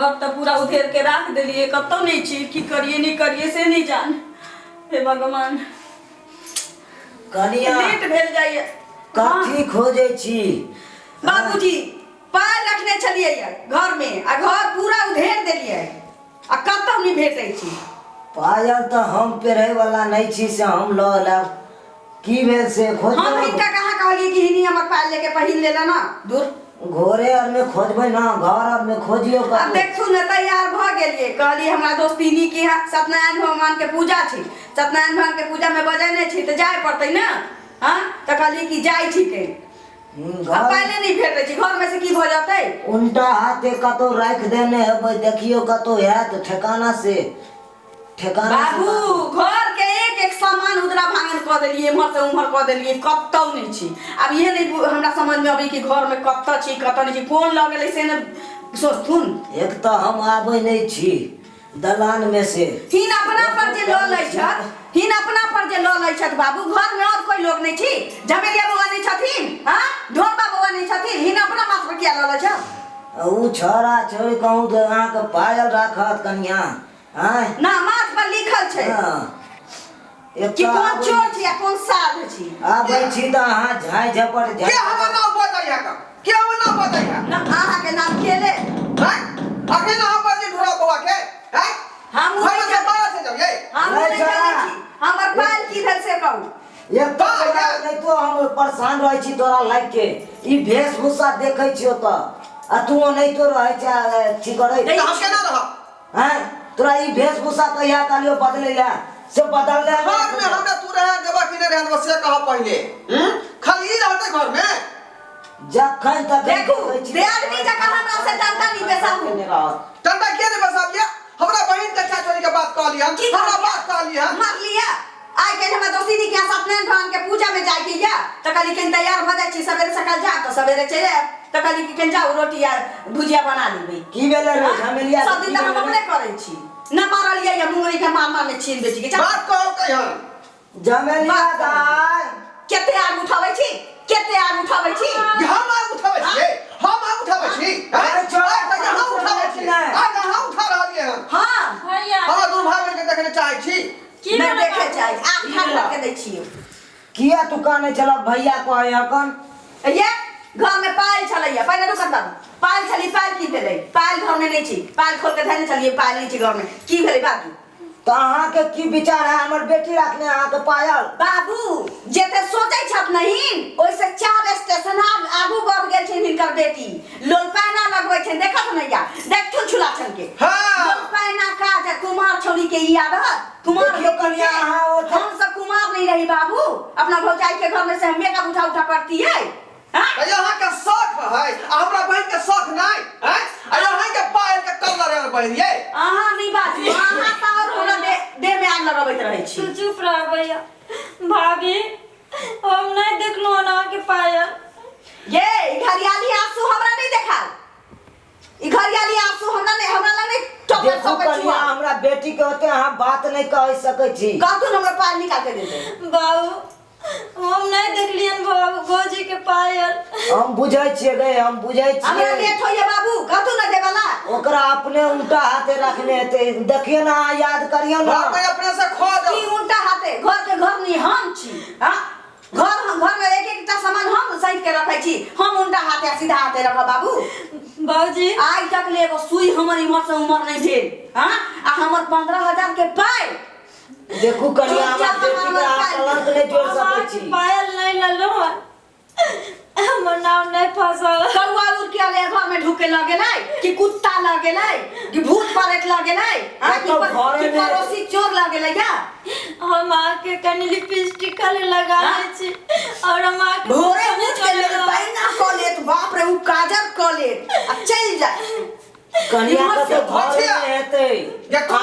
घर तऽ पूरा उधेर के राख देलियै, कतौ नहि छी। की करियै नहि करियै से नहि जान। हे भगवान। कनिया, लेट भेल जाइए। कथी खोजै छी? बाबूजी, पाइ रखने छलियै घर में आ घर पूरा उधेर देलियै आ कतौ नहि भेटै छी। पायल तऽ हम पेरहे वाला नहि छी, से हम लऽ लायब। की भेल से खोज? हम हिनका कहाँ कहलियै कि हिनी हमर पायल लेके पहिन लेला ना दूर। घरे आर में खोजबै ना, घर आर में खोजियो। आब कतौ। देखू ने, तैयार भऽ गेलियै। कहलियै हमरा दोस्तिनी के यहाँ सत्यनारायण भगवान के पूजा छै, सत्यनारायण भगवान के पूजा में बजेने छी तऽ जाय पड़तै ने। हाँ, तऽ कहलियै कि जाइ छिकै। घर आ पाइले नहि भेटै छै घर में से, की भऽ जेतै? उल्टा हाथे कतौ राखि देने हेबै, देखियौ कतौ हैत ठेकाना से, ठेकाना से। बाबू, घर के एक एक सामान उदरा भांगन कऽ देलियै, एम्हर से उम्हर कऽ देलियै, कतौ नहि छी। आब इहे नहि हमरा समझ में अबै कि घर में कतऽ छी, कतऽ नहि छी, कोन लऽ गेलै से ने सोचथुन। एक तऽ हम आबै नहि छी दलान में से। हिन अपना पर जे लऽ लै छथि, हिन अपना पर जे लऽ लै छथि बाबू, घर में और कोई लोग नहि छी? झमेलिया बौआ नहि छथिन? हाँ, ढोरबा बौआ नहि छथिन? हिन अपना माथ पर किया लऽ लै छथि? आ ऊ छौड़ा छोड़ि कहूँ तऽ अहाँके पायल राखत कनिया आँय? ना, माथ पर लिखल छै। हँ। एक कि तऽ कोन आबै चोर छी आ कोन साध छी। आबै छी तऽ अहाँ झाँइ झपट के झाँइ। हमर नाम बजैया का? के हमर नाम बजैया? ना, अहाँके नाम के ले? हैं, अखन अहाँ बजै ढोरा बौआ के हैं? हम हम से बारह से जाउ ये। हम नहीं नहि जानै छोड़ा। छी। हमर पायल की भेल से कहू। एक तऽ पायल। नहि तो हम परेशान रहै छी तोरा लागि के, ई वेशभूषा देखै छियौ तऽ आ तू ओनाहितो रहै छै अथी करै। तऽ हम केना रहब? हैं, तोरा ई वेशभूषा कहिया कहलियौ बदलै लए, से बदलले घर में हमरा तू रह देबा कि नहि रह देबा से कह पहिले। खाली ई रहतै घर में? जखन तखन देखू, देखै छी। बेआदमी जकाँ हमरा से डंटा नहि बेसाहू। केने रहत। टंटा के ने बसाबिया? हमरा बहिन के चाचा के बात कहली हम। की हमरा कहलियै? बात कहली हम। मारलियै। आइ काल्हि हमरा दोस्ती के यहाँ सत्यनारायण भगवान के पूजा में जाय के या तऽ कहली कनि तैयार भऽ जाइ छी, सवेरे सकाल जायब तऽ सवेरे चलि आयब। तऽ कहली कि कनि जाउ, रोटी आ भुजिया बना लेबै। की भेलै रे झमेलिया? सब दिन तऽ हम अपने करै छी। न मारलियै या मुंगरी के मार मारने छियनि बेटी के। चल। बात कहल कहियन। झमेलिया दाय। कते आग उठाबै छी, कते आग उठाबै छी? हम आग उठाबै छियै? हम आग उठाबै छी? अरे छोड़ा, आइ तक अहाँ उठाबै छी। नहि। आइ अहाँ उठा रहलियै हन। हाँ। भैया। हमरा दुनू भाई बहिन के देखने चाहै छी। की नहि भेलै देखे बाबू? चाही, आग ठाढ़ करके दै छियै। किया तू कानै छलक भैया कहै हकन? ये घर में पायल छलैया, पहिले रुकत बाबू, पायल छली, पायल की भेलै? पायल घर में नहि छी, पायल खोल के धैने छलियै, पायल नहि छी घर में, की भेलै बाबू? तऽ अहाँके की विचार है, हमर बेटी रखने अहाँके पायल? बाबू, जते सोचै छथ नहीं ओहिसे चार स्टेशन आगू बढ़ गेल छनि हिनकर बेटी। लोलपैना लगबै छनि, देखत नैया, देखथुन छुला छन के। हाँ। लोलपैना काज है, कुमार छौड़ी के ई आदत। कुमार देखियौ बेटी कनिया, के। अहाँ ओते- हम सब कुमार नहीं रही बाबू, अपना भौजाई के घर में से हम मेकअप उठा उठा करती है। हाँ? तऽ अहाँके शौक है आ हमरा बहिन के शौक नहि हैं? आ अहाँके पायल के कलर है बहिन ये। अहाँ नहीं बाजू, अहाँ तऽ और हमरा देह में आग लगबैत रहै छी। तू चुप रह भैया। भाभी, हम नहीं देखलहुँ हन अहाँके पायल। ये ई घरियाली आंसू हमरा नहीं देखाल, ई घरियाली आंसू हमरा नहीं, हमरा लग नहीं टॉपर देखू सब कनिया, छुआ। हमरा बेटी के ओते अहाँ बात नहि कहि सकै छी। कहथुन हमरा पायल निकाल के दे दे। बाबू, हम नहीं देखलियन भौजी के पायल। हम बुझै छियै गे, हम बुझै हमरा छियै। लेट होइए बाबू, कहथुन ना देवला। ओकरा अपने उल्टा हाथे रखने हेतै, देखियौ ने, अहाँ याद करियौ ने। घर में अपने से खो की जाओ। उल्टा हाथे? घर के घर नहीं हम छी। हाँ, घर हम घर में एक एकटा सामान हम सैत के रखै छी, हम उल्टा हाथे आ सीधा हाथे रखब बाबू? बाबूजी। आइ तक ले एगो सुई हमर इम्हर से उम्हर नहीं भेल। हाँ, आ हमर 15,000 के पाइ। देखू कनिया, हमरा चुपचाप बेटी के हमर अहाँ पायल। कलंक नहि जोड़ हम सकै अहाँके छी। पायल नहीं लेलहुँ हन, हमर नाम नहीं फसल। कौआ उड़ के अले घर में ढुके लगेलै कि कुत्ता लगेलै कि भूत प्रेत लगेलै? हाँ, कि कतौ घरे कि में- पड़ोसी चोर लगेलै या? हम अहाँके कनि लिपस्टिक खाली लगा हाँ? दै छी और हम अहाँके भोरे उठ के पैना कऽ लेत, बाप रे, उ काजर कऽ लेत आ चलि जाय। कनिया इम्हर से कतौ घरे भचिया। में हेतै। ये कहाँ